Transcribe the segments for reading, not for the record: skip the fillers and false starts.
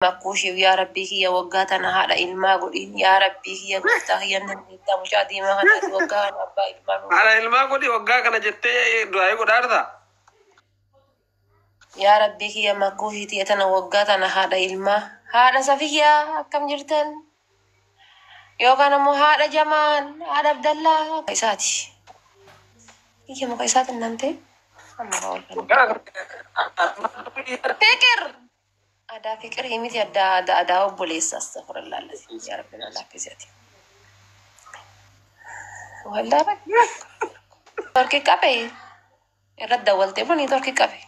Makkuushiif yaa rabbii kiyya waggaa tana haadha ilmaa godhin yaa rabbii kiyya gooftaa kiyya dandeettaa mucaa diimaa kanaati waggaa kana abbaa ilmaa nu Haadha ilmaa godhi waggaa kana jettee du'aa'ii godhaarta. Yaa rabbii kiyya makkuushii tiyya tana waggaa tana haadha ilmaa haadha Safiyyaa akkam jirtan yookaan ammoo haadha Jamaal haadha Abdallaa isaati. Kiyya muka isaatiin nan ta'e amma ol kan. Fiqir! Adaa fiqirii miti addaa adaa adaa obboleessa astagfirullah allazi yaa rabbi na laaffisi ati. Wallah rabbi torki qabe irra dawwaltee moo niitoorki qabe.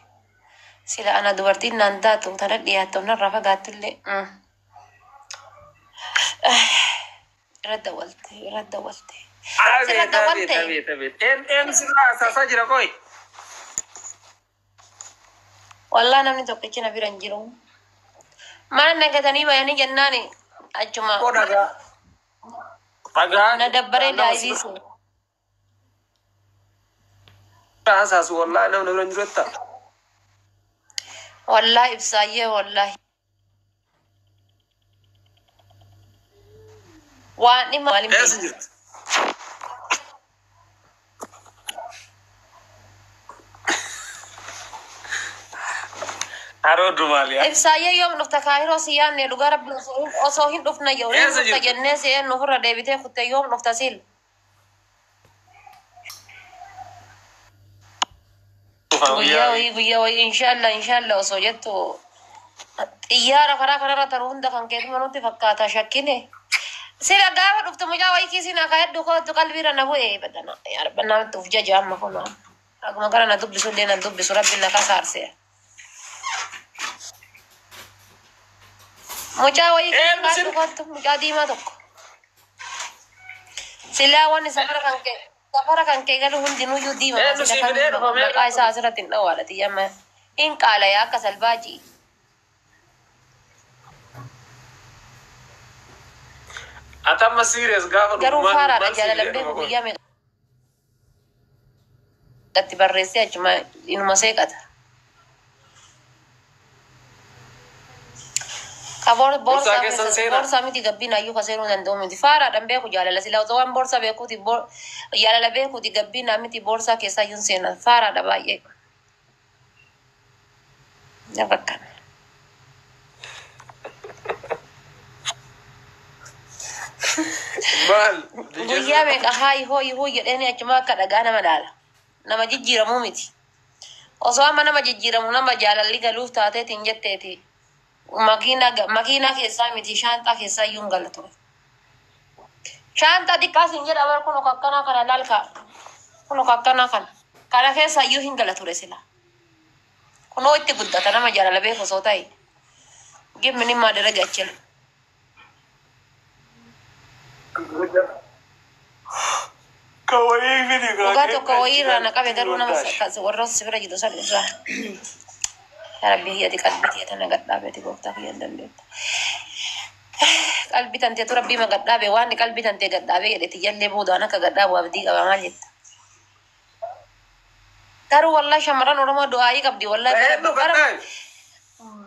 Sila ana dubartiin naan taatu tana dhiyaattu narraa fagaattullee. Irra dawwalte irra dawwalte. Sirra Abeet abeet dawwalte. abeet abeet. Een een sirraa asaasaa jira qoy. Wallah namni tokkichi na bira hin jiru. Mana nagatanii bayanii jennaani achuma Koo dhagaa. Dhagaa na dabbaree nama daayivii sirraa sun. asaasu wallahi namni bira hin jiru jetta. Wallah ibsaayyee wallahi. Waan dhimma maaliin Eessa beekna? jirti? Haroo Dumaaliyaa. Ibsaayyee yoom dhufta kaayiroo si yaadne dhugaa rabbi osoo hin dhufna yoo hin Eessa dhufta jirti? jennee si eenyu ofirra deebitee kutte yoom dhufta sil. Dhufaa Guyyaa guyyaa wayii. wayii guyyaa wayii inshallah inshallah osoo jettu xiyyaara karaa kanarra taru hunda kan keetuma nutti fakkaata shakkine. Sila gaafa dhuftu mucaa wayii kiisiin akka hedduu kootu qalbiirra na bu'e badana yaa rabbi namatti uf jaja amma kun akkuma kana na dubbisu illee na dubbisu rabbi na kasaarse. Mucaa wayii kiisii Eenyu kaadhu sirra? kootu mucaa diimaa tokko. Silaa wanni safara kan kee galu hundinuyyuu diimama Eenyu sila sii kan fidee dhufa mee maqaa isaa asirratti hin dhawwaadha xiyyaama hin qaalaya akka salbaajii. Ati amma serious gaafa dhufu Garuu maal faaraadha maal sii jaalalan fidee beeku dhufa qoy. guyyaa meeqatti barreessee achuma inuma seeqata. Ka Borsaa boorsaa keessan keessa seenaa. boorsaa miti gabbiin ayyuu ka seenuu danda'u miti. Faaraadhaan beeku jaalala sila osoo waan boorsaa beekuuti jaalala beekuuti gabbiin miti boorsaa keessaa iyyuu hin seenan. Faaraadha baay'ee. Na fakkaata. Maal? Guyyaa meeqa haayi hooyi hooyi jedheeni achuma akka dhagaa nama dhaala. Nama jijjiiramuu miti. Osoo amma nama jijjiiramu nama jaalalli galuuf taateetiin jetteeti. Makiinaa keessaa miti shaanxaa keessaa iyyuu hin gala ture. Shaanxaa xiqqaa siin jedha bar kun akkanaa kana laalkaa. Kun akkanaa kana. Kana keessaa iyyuu hin gala ture sila. Kunoo itti guddata nama jaalala beeku osoo ta'e. Gimni maadara gachila. Kawayii fidi Dhugaa kaa tokko wayii irraa na qabe garuu nama wallaahi. warra si bira jiru san irraa. Yaa Rabbi hiyyati qalbii tiyya tana gadhaabeeti gooftaa kiyya hin dandeetta. Qalbii tanteetu rabbii ma gadhaabe waan qalbii tantee gadhaabe jedhe tiyyallee boodaan akka gadhaabu abdii qaba maal jetta. Garuu wallahi shamarran Oromoo du'aayii qabdi wallahi bara Eenyu bara gadhaabe?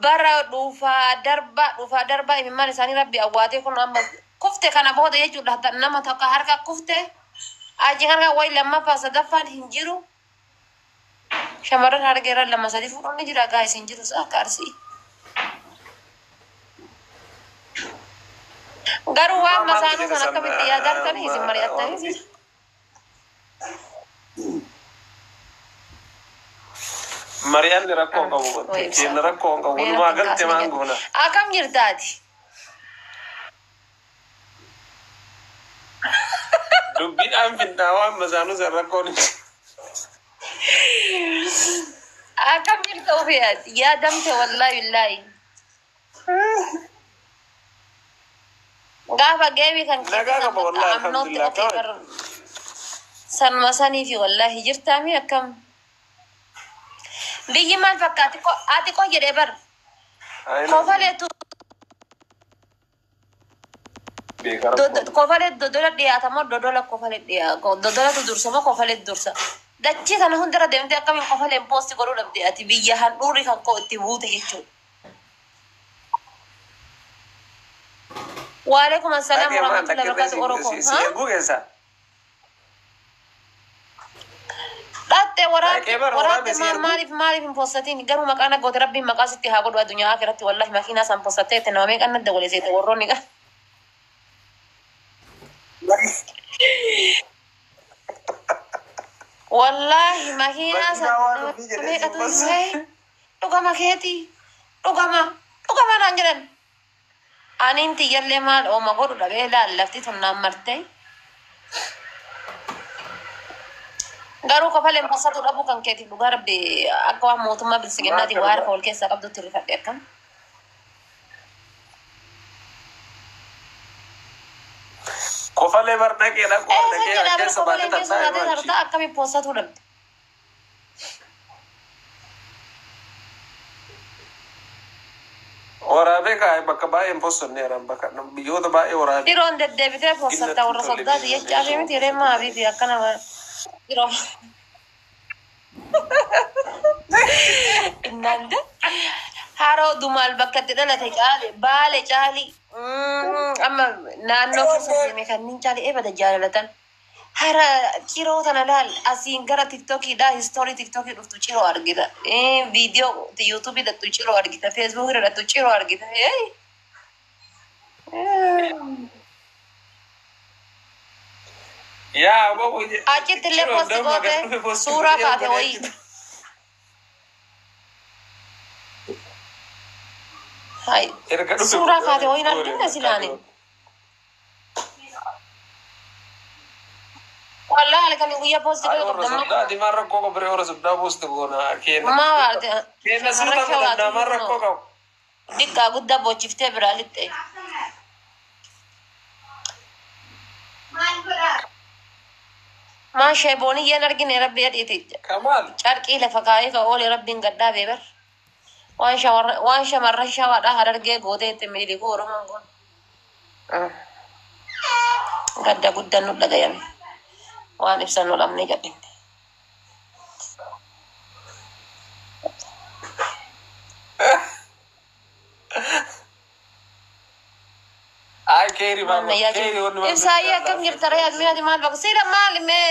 bara dhufaa darbaa imimmaan isaanii rabbi awwaatee kun amma kufte kana booda jechuudha nama tokko harka kufte achi harka wayi lammaffaa sadaffaan hin jiru. Shamarran hargeerra lama sadi fuudhuun ni jira gaa'is hin jiru akka arsii. Garuu waan Ammaa maaltu masaanuu jedhe san san akkamitti yaadartanii isin mari'attanii waan Mari'anni rakkoo hin qabu Way qotte. ibsaa Keenya rakkoo hin qabu. mee Walumaa irratti hin galte kaasne maan jedhe. goona. Akkam jirtaati? Dubbiidhaan finnaa waan masaanuu san rakkoon hin jiru. Akkam jirta ofii ati? Yaadamte wallaahi billaahi. Gaafa geemii kan keetti Nagaa san qaba bakka wallahi amnootti alhamdulillah. ofii Akkam bar sanuma sanii fi wallaahi jirtaami akkam. Biyyi maal fakkaati? Ati qo jedhee bar. Ayina Kofaleetu beeka rakkoon. kofalee dodola dhiyaata moo dodola kofalee dhiyaata? Dodolatu dursa moo kofalee dursa? Dachii kana hundarra deemtee akkamiin kofaleen poosti godhuu dhabde ati biyya handhuurri kan koo itti buute jechuudha. Waalaikum assalaam Dhaqee maal warahmatullahi takkirree wabarakatuh Oromoo. si erguu keessaa. Dhatte waraabde Dhaqee bara waraabde waraabde si maal erguu. maaliif maaliif hin postatiin garuu maqaan agoote rabbiin maqaa sitti haa godhu addunyaa akhiratti wallahi makiinaa san postattee itti nama meeqan nadda wale seete warroonni qaba. Wallahi makiinaa san Makiinaa waan nama ofii jedhee si meeqatu posta. iyyuu dhugama keetii dhugama dhugama naan jedhan. Aniin tiyyallee maal ooma godhu dhabee laallafti tun naan martee. Garuu kofaleen postatu dhabuu kan keetiif dhugaa rabbi akka waan mootummaa Maal bilisiginnaatiin waa kana harka wal keessaa qabdutti rifadhe akkam. Kofalee bar dhaqee dhaquu Eessa dhaqee jedhaa bara keessa baatee kofaleen keessa tattaa'e baatee maachi. tartaa akkamii postatuu dhabde? Waraabee kaa'e bakka baay'ee hin postonne jedhan bakka biyyoota baay'ee waraabee. Dhiroon deddeebitee postatta warra soddaati jechaa fi miti reemma habiibi akka nama dhiroo. Innaan haroo dumaal bakka itti dhalate caali baale caali amma naannoo keessa deeme kanneen caali eebada jaalalatan. Hara ciroo tana laal asiin gara tiktokiidha histoorii tiktokii dhuftu ciroo argita. Viidiyoo yuutuubii dhattu ciroo argita feesbuukii dhattu ciroo argita. Yaa bobo Achitti illee ciroo poosti damma gad goote dhufe posti suuraa godhee kaate godhee wayii. achitti. Hai. Erga dhufe Suuraa kaate wayiin goone argina silaani. bakka Wallahi halkan guyyaa poosti Ay godhu warra qabda soddaati maal rakkoo qabu ree warra soddaa poosti goona kenna. maa waarte Kenna harra suuta shawaatu godhannaa maal rakkoo qabu. Diqqaa guddaa boochiftee biraa lixxe. Maa sheebooniyyeen argine rabbi jedhiiti. Kamaal. Carqii lafa kaayee ka oole rabbiin gaddaa beebar. Waan shamarran waan shamarran shawaadhaa harargee gootee itti miidhaguu Oromoon kun. Gadda guddaan nu dhagayame. Waan ibsan nu dhabnee gadhinte. Ay keeri maal Ammayyaa keeri jiru. wanni maal Ibsaayyee akkam jirta ree admiyaati maal bakka siidha maal mee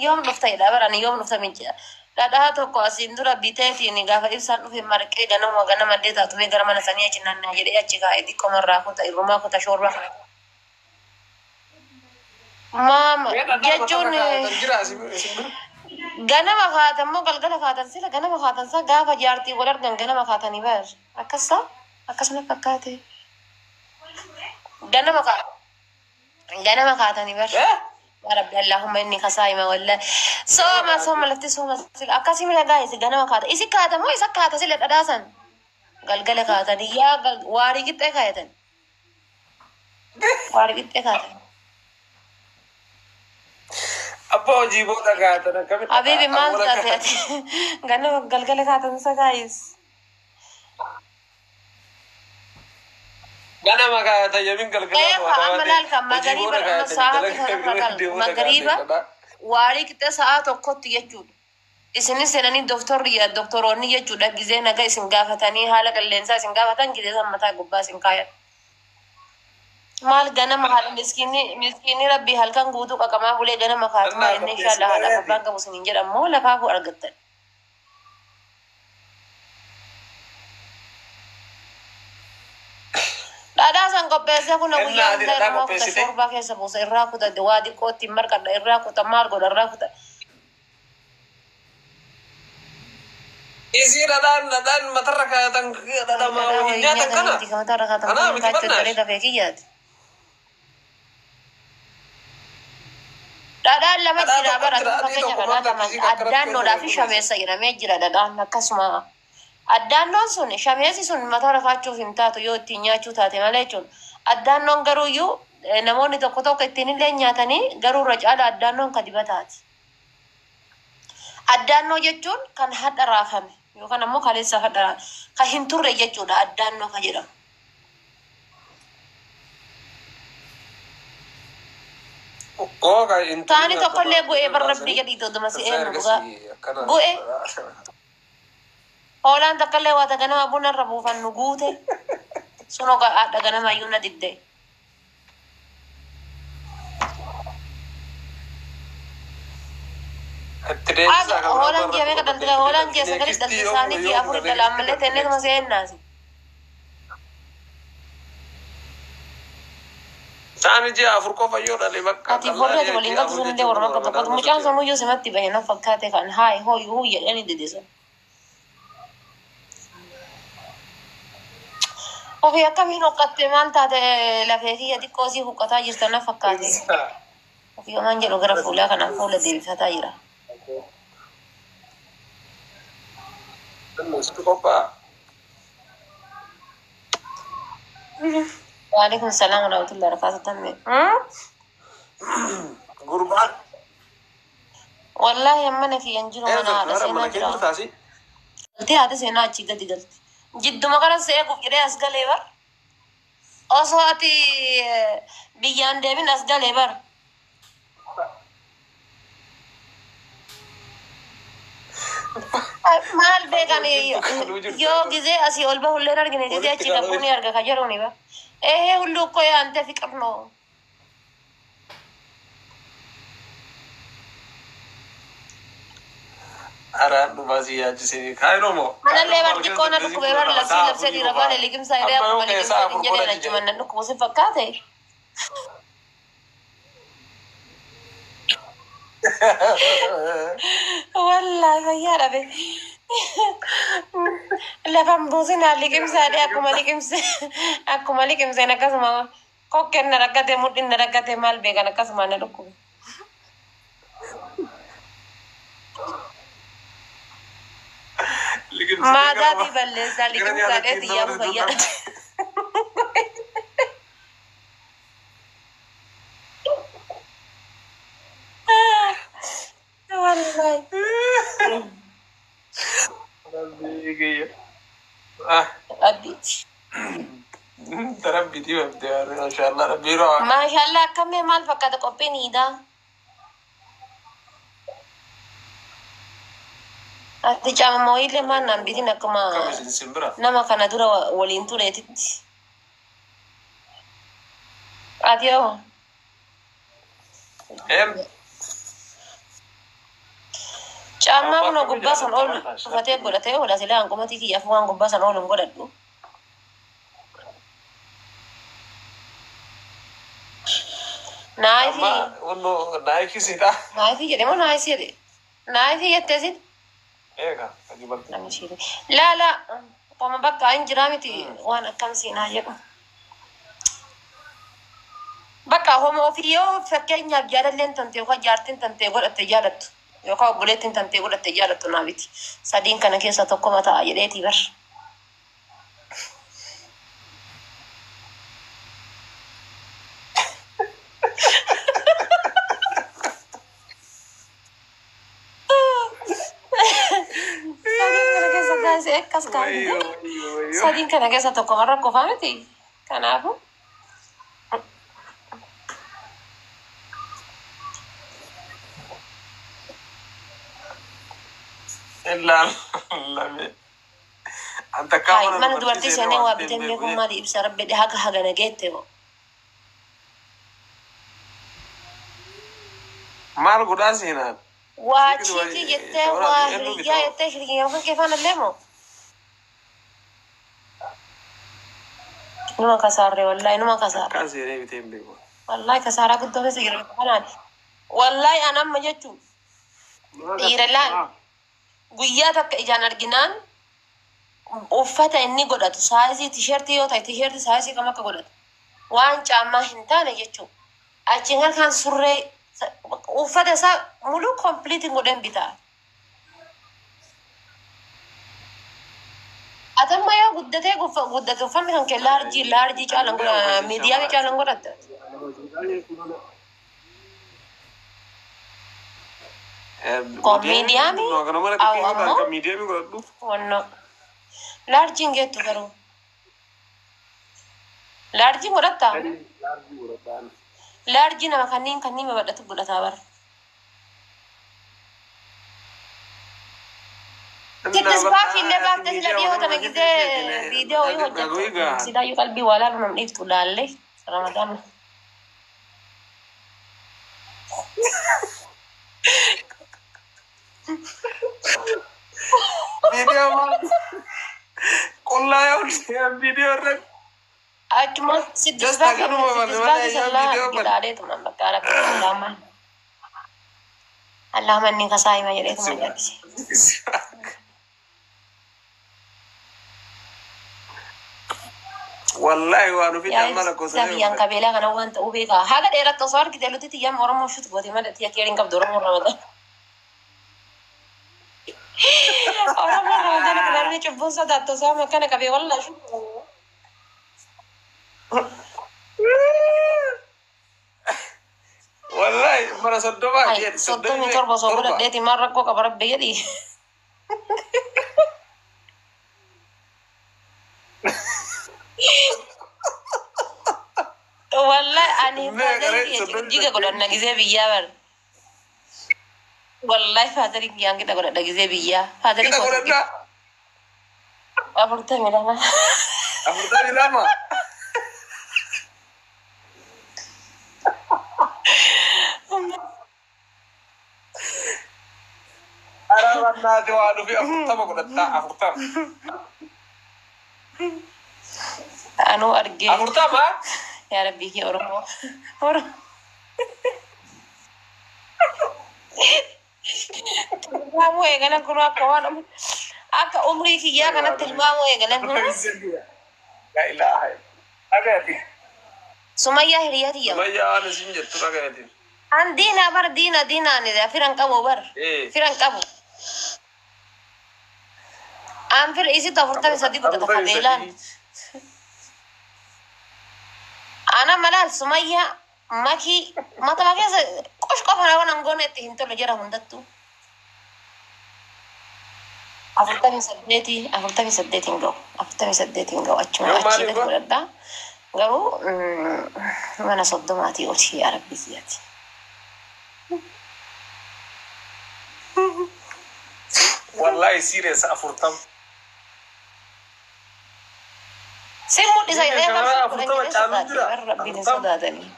yoom dhufta jedha barani yoom dhufta mincaa. Dhadhaa tokko asiin dura biteetiin gaafa ibsaan dhufe marqee ganama ganama illee taatu mee gara mana sanii achi naannaa jedhee achi kaa'e xiqqoo marraa kuta irrumaa kuta shoorbaa kana. Maama Mee dhadhaa matarra jechuun kaa'atan jira isin bira. ganama kaatan moo galgala kaatan sila ganama kaatan sa gaafa jaartii wal argan ganama kaatanii bar akkasa akkasuma fakkaate ganama kaa ganama kaatanii bar. Eh? Ya Rabbi Allahumma inni kasaa'ima wallahi. Sooma sooma lafti sooma sila akkasii mila gaa'isi ganama kaata. Isi kaata moo isa kaata sila dhadhaasan? Galgala kaatanii yaa waarii qixxee kaayatan. Waarii qixxee kaatan. Abbaa hojii booda kaa'atan akkamitti Habiibi maal awwaala taate kaa'atan. ati? Ganama galgala kaatan isa gaa'is. Ganama kaa'atan yoomiin galgala Eefa amma laal kan hojii magariiba booda amma kaa'atan sa'aatii kanarra dalagaa gal deemuu magariiba kaa'atan dhadhaa. waarii qixxee sa'aa tokkotti jechuudha. Isinis seenanii doktorri doktoroonni jechuudha gizee naga isin gaafatanii haala qilleensaa isin gaafatan gizee san mataa gubbaa isin kaayan. Maal ganama haala miskiinni miskiinni rabbii halkan guutuu qaqamaa bulee ganama kaatumaa Dhadhaa inni qopheessi inshaallah haadha bareedi. abbaan qabu isiniin jedhamu lafaafuu argattan. Dhadhaa san qopheessee kun Ennaa guyyaa ati hunda dhadhaa irraa kuta qopheessite. shoorbaa keessa buusa irraa kuta waa xiqqoo ittiin marqadha irraa kuta maal godha irraa kuta. Isii dhadhaan dhadhaan matarra kaa'atan dhadhamaa Dhadhaa waliin wayii nyaatan nyaatan kana. miti kan matarra kaatan Kanaa kun miti kaachoo bannaash. daree dafee kiyyaati. Dhadhaan lama Dhadhaa jira tokko bara jira tun adii fakkeenya tokko dhadhaa maal lama takkisii kakkaratti addaannoodhaa fi kennu shameessa jedhamee jira dhadhaan akkasuma. Addaannoon sun shameessi sun mataa rafaachuuf hin taatu yoo ittiin nyaachuu taate malee jechuudha. Addaannoon garuuyyuu namoonni tokko tokko ittiin illee nyaatanii garuu irra caala addaannoon ka dibataati. Addaannoo jechuun kan hadha raafame yookaan ammoo kaleessa hadha raafame kan hin turre jechuudha addaannoo kan jedhamu. Ooga hin Taani turin akka tokkollee bu'ee bar rabbii baasanii. jedhii dodoma si Tasaa eenyu dhugaa. ergasii akkana. Bu'ee hoolaan takkallee waa ta ganama buna irra buufannu guute. Sun ogaa haadha ganamayyuu na didde. Itti deebisaa kan biraa Hoolaan ji'a barra meeqa qofa dhalti? Hoolaan ji'a sagali neekistii dhalti yoo isaanii ji'a yoo afuri fudhate dhala ammallee tenneetuma seennaasi. Saani ji'a 4 qofa yoo dhale bakka Ati warri ati qal'aa waliin ji'a galtu 4 sunillee jechuun warra kun akka tokkotu ramadaanuma mucaan sochii. sanuyyuu simatti bahe na fakkaate kan haay hooy huu jedhanii didisan. Ofii akkamiin huqqatte maal taate lafee kiyya xiqqoo sii huqqataa jirta na fakkaate. Ofii homaan jedhu gara fuulaa kanaan fuula deebifataa jira. Situ qophaa'a. Waalaikum salaam wa rahmatullahi wa barakatuh tamme. Gurbaan Wallaahi amma na kiyyan jiru mana eessa haadha bara seenaa mana kee jira. jirtaasi? Galtee haati seenaa achii gadi galti. Jidduma kana seequuf jedhee as galee bar. Osoo ati biyyaan deemin as galee bar. Maal beekan Walitti qaluu jirta. yoo gizee asii ol bahullee argine gizee Walitti achi qaluu qabu ni arga ka jedhuuni ba. Ehee hullu እኮ የአንተ ፍቅር ነው። Araan dhufaa si yaachisee kaayiroo moo? Manallee Kaayiroo bar maal xiqqoo na keessatti dhukkube bar lama labsii sa'a labsee afurii dhiira qofaa. baale liqimsaa hiree Amma yoo akkuma keessaa liqimsee 4 hin jedheen godhachi achuma jedhe. na dhukkubu si fakkaate. Wallaahi fayyaa dhabe. Lafan buusinaa liqimsaadhe akkuma liqimse akkuma liqimseen akkasuma kokkeen na rakkate mudhiin na rakkate maal beekan akkasuma na dhukkube. Liqimsitee Maadaatii garuma balleessaa gara liqimsaadhee nyaatatti xiyyaaf nama fayyaa dudduubatti. dhabe. Wallaahi. Rabbii kiyya. Ah, Abbiiti. Rabbii diimamte maashaallah rabbii rawaa. Maashaallah akkamee maal fakkaata qophiin iidaa? Ati caama wayiillee maal naan bitin akkuma Akkam isin simbira? nama kana dura waliin tureetitti. Ati hoo? Em, Caammaa amma kun akkamii gubbaa san jaalatta oolu mataa uffatee sharpii? godhatee oola silaa hanqumatii kiyyaaf waan gubbaa san oolu hin godhadhu. Amma Naayifii wanno naayikisiidha. naayifii jedhe moo naayisii jedhe? Naayifii jettee sin? Eega, hojii balti. Namni ishee laa laa qoma bakka hin jiraa miti waan akkam siinaa jedhu. Bakka homo ofii yoo fakkeenyaaf jaalalleen tante yookaan jaartiin tante godhatte jaalattu yookaan obboleettiin tante godhatte jaalattu naa miti. Sadiin kana keessa tokkoma ta'a jedheetii bar. Sadiin kana keessa kaasee akkas kaasite. Wayyoo, wayyoo, wayyoo. Sadiin kana keessa tokkoma rakkoo faa miti. Kanaafuu Ilaalame. An takkaa hayi mana mana dubartii dubartii seenee seenee waan waa ta'e hin biteen beeku beekuun jee. maali ibsa rabbi haga hagana geette moo. Maal godhaa seenaan? Waa Siiqi chiikii jettee shamarran waa eenyu hiriyyaa bitaa? jettee hiriyyaa kan kee faana illee moo? Numa kasaarre wallaahi numa kasaarre. Takkaa seenee bitee hin beeku. Wallaahi kasaaraa guddoo keessa jira kanaan. Wallaahi an amma jechuun dhiira laal guyyaa takka ijaan arginaan uffata inni godhatu saayizii tisheertii yoo ta'e tisheertii saayizii kam akka godhatu waan caammaa hin taane jechuun achiin kan surree uffata isaa muluu kompiliitiin godheen bitaa. Atamma yoo guddatee guddate uffanni kan kee laarjii laarjii caalan Hin beeku godha isin miidiyaamii shamarran. caalan godhatta. Kun Miidiyaamii miidiyaamii kana mana awu xiqqee yoo ta'an ammoo kan miidiyaamii godhadhu. wanno laarjiin geettu garuu laarjii godhatta Laarjii godhadhaan. laarjii nama kanneen kanneen babadhatu godhataa bara. Siddis paakii illee baaftee sila dhiyoo tana gisee viidiyoo wayii hojjettu. Silaayyuu qalbii waa laalu nam dhiiftu laallee Ramadaan. Viidiyoo maal? Qullaa yoo viidiyoo irratti. Achuma siddis Just paakii akkanuma siddis malee paakii yoo sallaa viidiyoo bane. gidaalee bakka rabbi Allahumma. Allahumma inni kasaa hima jedheetuma jal'ise. Wallahi waan ofi Yaa damma lakkoofsa. kiyyaan kabeelaa kana waan ta'uu beekaa. Haga dheeratti osoo argite lutti tiyyaan Oromoo shut goote malee tiyya keeriin qabdu Oromoo Ramadaan. Oromoo Ramadaan kana namni cubbuun sodaattu osoo amma akkana qabee wallaa shut goote. Wallahi mana 30 Ay, jedhe 37 osoo godhadheeti maal rakkoo qaba rabbi jedhi. Wallahi ani Mee garee faadarii 37 jiga godhanna gisee biyyaa bar. Wallahi faadarii kiyyaan gida godhadha gisee biyyaa. Faadarii Kita koo godhadhaa 42. 42. Arabannaati waan dhufi 40 godhattaa 40. Anuu argee. 40? Yaa rabbii kee Oromoo. Oromoo. Tilmaamuu eegalan kun akka waan akka umrii kiyyaa kanatti tilmaamuu eegalan kun. La ilaha illa. Dhagaati. Sumayyaa hiriyaa tiyya. Sumayyaa waan isin jettu dhagaati. An diinaa bar diina diinaan firan qabu bar. Eh. Firan qabu. An fira isitu 43 godhata kabeelaan. Ana malaal Sumayyaa makii matama keessa qosh qofa nama nan goone itti hin tolu jira hundattuu. 48 48 hin ga'u 48 hin ga'u achuma Yoo achii maaliif gadi ga'u? godhadhaa. Garuu mana 30 olii yaa rabbi kiyyaati. Wallahi serious 40. Si mul'isa Biyya jedhee shamarran barsiisuu 40 kudhan jedhee caalu sodaate jira. warra rabbiin hin 40. sodaatanii.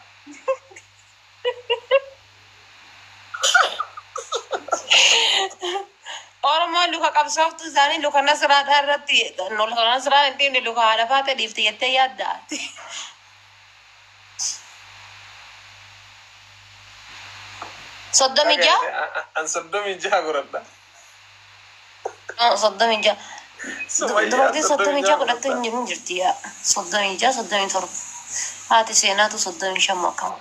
Oromoon luka qabsooftu isaanii luka nasraadhaa irratti luka nasraa hin dhiifne luka haadha faate dhiifte jettee yaadda. 36? An 36 godhadha. 36. Sumayyaa Dubartiin 36 36 godhattu godhadha. hin jirti yaa. 36 37. Haati seenaatu 35 akkam.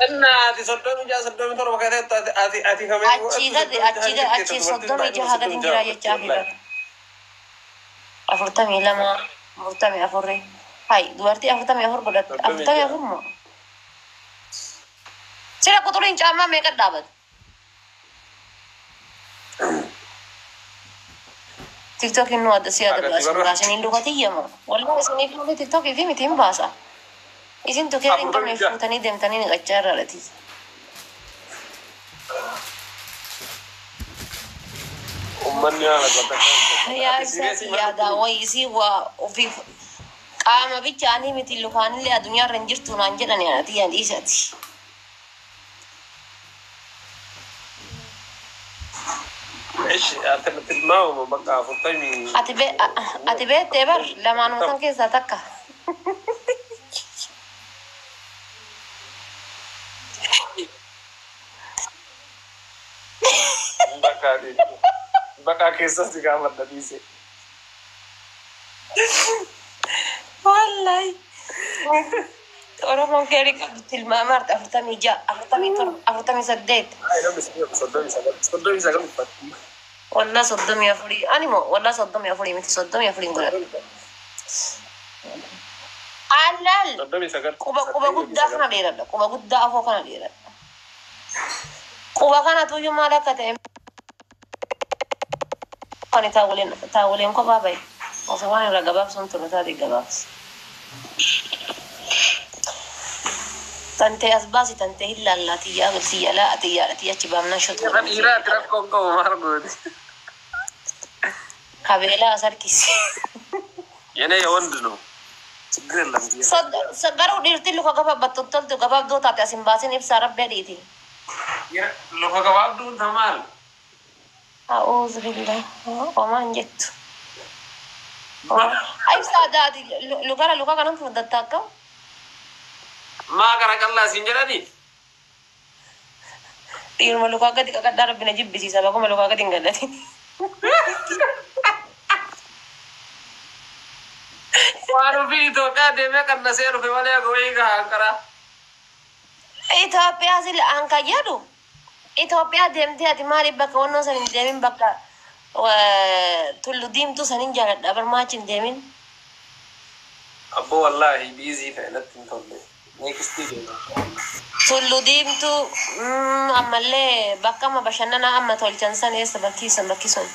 Inna ati 36 37 kan ta'e ati ati kamee Achii gadi achii gadi achii 36 gadi hin jiraa jechaa fi bara. 42 44. Hai dubartii 44 godhatte 44 moo? Sila quxuriin caammaa meeqa dhaabata? Tiktookiin nu adda si adda Agati baasin barra. baasiniin lukatiyya moo? Wallahi isiniif malee tiktookii fi miti hin baasa. Isin tukeerri hin qabne 46. fuutanii deemtanii niqachaa irraa dhati. Uummanni haala godhata. Yaa Ati isaa serious si yaadaa wayii waa ofiif qaama bichaanii miti lukaanillee addunyaarra hin jirtu naan jedhani anati yaa dhiisati. Ishi ati tilmaamuma bakka 40. Ati beektee bar lamaanuma san keessaa takka. Bakka bakka keessatti gaafadha dhiise. Wallahi. Oromoon keerii qabdu tilmaama 46, 47, 48. 39 uffatti. Wallaa 34. Ani moo wallaa 34 miti 34 hin godhadhu. Allaal 39. quba guddaa kana dheeradha. Quba guddaa afoo kana dheeradha. Quba kana tuyyuu maal akka ta'e ani taawuleen kophaa bahe. Osoo waan irra gabaabsuun tolu taate gabaabsi. Tantee as baasi, tantee hin laallaa, tiyyaa tiyya laa, tiyyaadha, tiyya achi baafnaan shot Kan dhiiraati rakkoon qabu maal gooti? Kabeelaa as harkisi. የኔ የወንድ ነው፣ ችግር የለም። Garuu dhiirti luka gabaabbattu toltu gabaabduu taate as hin baasin, ibsaa rabbi adiiti. Luka gabaabduun tamaal. A'uuzu billah, homaa hin jettu. Ibsaa daati lukara luka kanan furdatta akkam? Maa gara qallaa siin jedhani? Dhiiruma lukaa gadi qaqadhaa rabbi na jibbisiisa, bakuma lukaa gadi hin gadhatin. Waan ofii Itoophiyaa deemee qannasee dhufe malee wayii gahaa karaa. Itoophiyaa sila an kan jedhu Itoophiyaa deemtee ati maaliif bakka wannoo san hin deemin, bakka tullu diimtuu san hin jaaladha barmaachi hin deemin. Abbo, wallaahi busy ta'e, natti hin tolle. Next deema. Tullu diimtuu ammallee bakka amma bashannanaa amma tolchan san, eessa bakki san, bakki sun.